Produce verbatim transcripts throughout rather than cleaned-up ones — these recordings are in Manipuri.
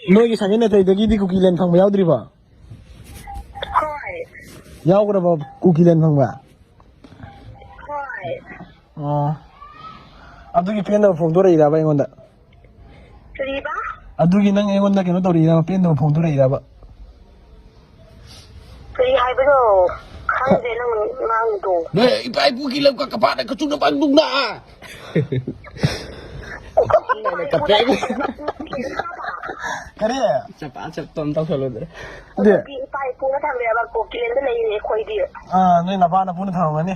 ꯅꯣꯏꯒꯤ ꯁꯥꯒꯩ ꯅꯥꯇꯩꯗꯒꯤꯗꯤ ꯀꯨꯀꯤꯂꯦꯟ ꯐꯪꯕ ꯌꯥꯎꯗ꯭ꯔꯤꯕꯣ? ꯍꯣꯏ꯫ ꯌꯥꯎꯈ꯭ꯔꯕꯣ ꯀꯨꯀꯤꯂꯦꯟ ꯐꯪꯕ? ꯍꯣꯏ꯫ ꯑꯣ꯫ ꯑꯗꯨꯒꯤ ꯄꯦꯟꯗꯕ ꯐꯣꯡꯗꯣꯔꯛꯏꯔꯕ ꯑꯩꯉꯣꯟꯗ? ꯀꯔꯤꯕ? ꯑꯗꯨꯒꯤ ꯅꯪ ꯑꯩꯉꯣꯟꯗ ꯀꯩꯅꯣ ꯇꯧꯔꯛꯏꯔꯕ, ꯄꯦꯟꯗꯕ ꯐꯣꯡꯗꯣꯔꯛꯏꯔꯕ? ꯀꯔꯤ ꯍꯥꯏꯕꯅꯣ? ꯈꯪꯗꯦ ꯅꯪ ꯉꯥꯡꯉꯤꯗꯣ꯫ ꯅꯣꯏ ꯏꯄꯥ ꯏꯄꯨꯒꯤ ꯂꯝ ꯀꯛꯀ ꯄꯥꯅ ꯀꯆꯨꯅ ꯄꯥꯡꯗꯨꯡꯅ꯫ ꯀꯔꯤ? ꯆꯞꯄꯥ ꯆꯞꯇꯣ ꯑꯝ ꯇꯧꯁꯜꯂꯨꯗ꯭ꯔꯦ꯫ ꯗꯦ꯫ ꯏꯄꯥ ꯏꯄꯨꯅ ꯊꯝꯃꯦꯕ, ꯀꯣꯀꯤꯂꯦꯟꯗ ꯂꯩꯔꯤꯅꯦ ꯑꯩꯈꯣꯏꯗꯤ꯫ ꯑꯥ, ꯅꯣꯏ ꯅꯄꯥ ꯅꯄꯨꯅ ꯊꯝꯃꯝꯒꯅꯤ꯫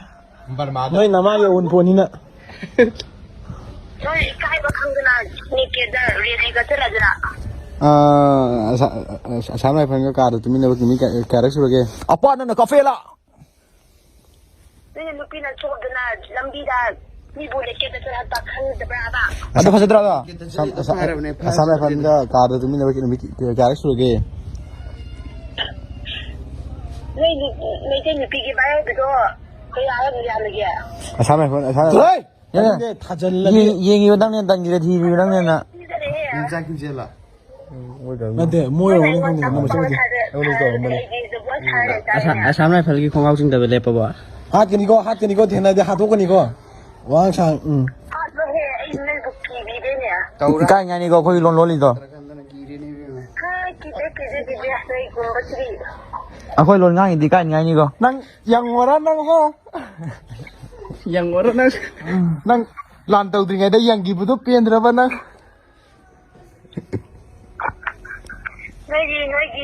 ꯕꯔꯃꯥꯗ꯫ ꯅꯣꯏ ꯅꯃꯥꯒꯤ ꯑꯎꯟꯄꯣꯠꯅꯤꯅ꯫ ꯅꯣꯏ ꯏꯀꯥꯏꯕ ꯈꯪꯗꯅ ꯅꯦꯀꯦꯠꯇ ꯔꯦꯂꯤꯒ ꯆꯠꯂꯗꯅ꯫ ꯑꯥ, ꯑꯁꯥ-, ꯑꯁꯥꯝ ꯔꯥꯏꯐꯜꯒ ꯀꯥꯗ ꯇꯨꯃꯤꯟꯅꯕ ꯃꯤ ꯀꯌꯥ-, ꯀꯌꯥꯔꯛ ꯁꯨꯔꯒꯦ? ꯑꯄꯥ ꯅꯪꯅ ꯀꯥꯐꯦꯂꯥ꯫ ꯅꯣꯏꯅ ꯅꯨꯄꯤꯅ ꯊꯣꯛꯇꯅ ꯂꯝꯕꯤꯗ ꯃꯤꯕꯨ ꯅꯦꯀꯦꯠꯇ ꯆꯠꯍꯟꯕ ꯈꯪꯗꯕ꯭ꯔꯥꯕ? ꯑꯗꯨ ꯐꯖꯗ꯭ꯔꯣ ꯑꯗꯣ? ꯑꯁꯥꯝ, ꯑꯁꯥꯝ, ꯍꯥꯏꯔꯕꯅꯦ, ꯑꯁꯥꯝ ꯔꯥꯏꯐꯜꯒ ꯀꯥꯗ ꯇꯨꯃꯤꯟꯅꯕ ꯅꯨꯃꯤꯠ ꯀꯌꯥꯔꯛ ꯁꯨꯔꯒꯦ? ꯅꯣꯏ ꯅꯨ-, ꯃꯩꯇꯩ ꯅꯨꯄꯤꯒꯤ ꯚꯥꯏ ꯍꯥꯏꯕꯗꯣ ꯀꯌꯥꯔꯛ ꯌꯥꯜꯂꯒꯦ? Assam rifle, Assam rifle. ꯍꯣꯏ! ꯌꯥꯔꯦ꯫ ꯊꯥꯖꯤꯜꯂꯗꯤ꯫ ꯌꯦꯡ-, ꯌꯦꯡꯉꯤꯕ ꯅꯪꯅ ꯗꯟꯒꯤꯗ ꯊꯤꯔꯤꯕ ꯅꯪꯅ꯫ ꯅꯪ ꯆꯥꯛ ꯊꯤꯡꯖꯦꯜꯂ? ꯎꯝ, ꯑꯣꯏꯗꯕꯅꯤ꯫ ꯅꯠꯇꯦ, ꯃꯣꯏ ꯑꯣꯏꯔꯝꯒꯅꯤ ꯈꯪꯗꯦ, ꯑꯃ ꯆꯠꯂꯨꯁꯦ꯫ ꯑꯩꯉꯣꯟꯗꯁꯨ ꯇꯧꯔꯝꯕꯅꯤ꯫ ꯑꯁꯥ-, ꯑꯁꯥꯝ ꯔꯥꯏꯐꯜꯒꯤ ꯈꯣꯡꯒ꯭ꯔꯥꯎ ꯆꯤꯡꯗꯕ ꯂꯦꯞꯄꯕꯣ? ꯍꯥꯠꯀꯅꯤꯀꯣ, ꯍꯥꯠꯀꯅꯤꯀꯣ, ꯊꯦꯡꯅꯗꯤ ꯍꯥꯠꯇꯣꯛꯀꯅꯤꯀꯣ꯫ ꯋꯥꯉꯥꯡ ꯁꯉꯥꯡ, ꯎꯝ꯫ ꯍꯥꯠꯂꯣꯍꯦ, ꯑꯩ ꯅꯣꯏꯕꯨ ꯀꯤꯕꯤꯗꯦꯅꯦ꯫ ꯇꯧꯔ-, ꯏꯀꯥꯏꯅꯤꯉꯥꯏꯅꯤꯀꯣ, ꯑꯩꯈꯣꯏꯒꯤ ꯂꯣꯟ ꯂꯣꯜꯂꯤꯗꯣ꯫ ꯇꯧꯔꯀꯥꯟꯗꯅ ꯀꯤꯔꯦꯅꯦ, ꯏꯕꯦꯝꯃ꯫ ꯍꯥ, ꯀꯤꯗꯦ, ꯀꯤꯗꯦ, ꯀꯤꯗꯦ, ꯅꯣꯏꯒꯨꯝꯕꯁꯤꯗꯤ꯫ ꯑꯩꯈꯣꯏ ꯂꯣꯟ ꯉꯥꯡꯉꯤꯗꯤ ꯏꯀꯥꯏꯅꯤꯉꯥꯏꯅꯤꯀꯣ꯫ ꯅꯪ ꯌꯦꯡꯉꯣꯔꯥ ꯅꯪ, ꯍꯣ? ꯌꯦꯡꯉꯣꯔꯥ ꯅꯪ? ꯅꯪ ꯂꯥꯟ ꯇꯧꯗ꯭ꯔꯤꯉꯩꯗ ꯌꯦꯡꯈꯤꯕꯗꯣ ꯄꯦꯟꯗ꯭ꯔꯕ ꯅꯪ? ꯅꯣꯏꯒꯤ, ꯅꯣꯏꯒꯤ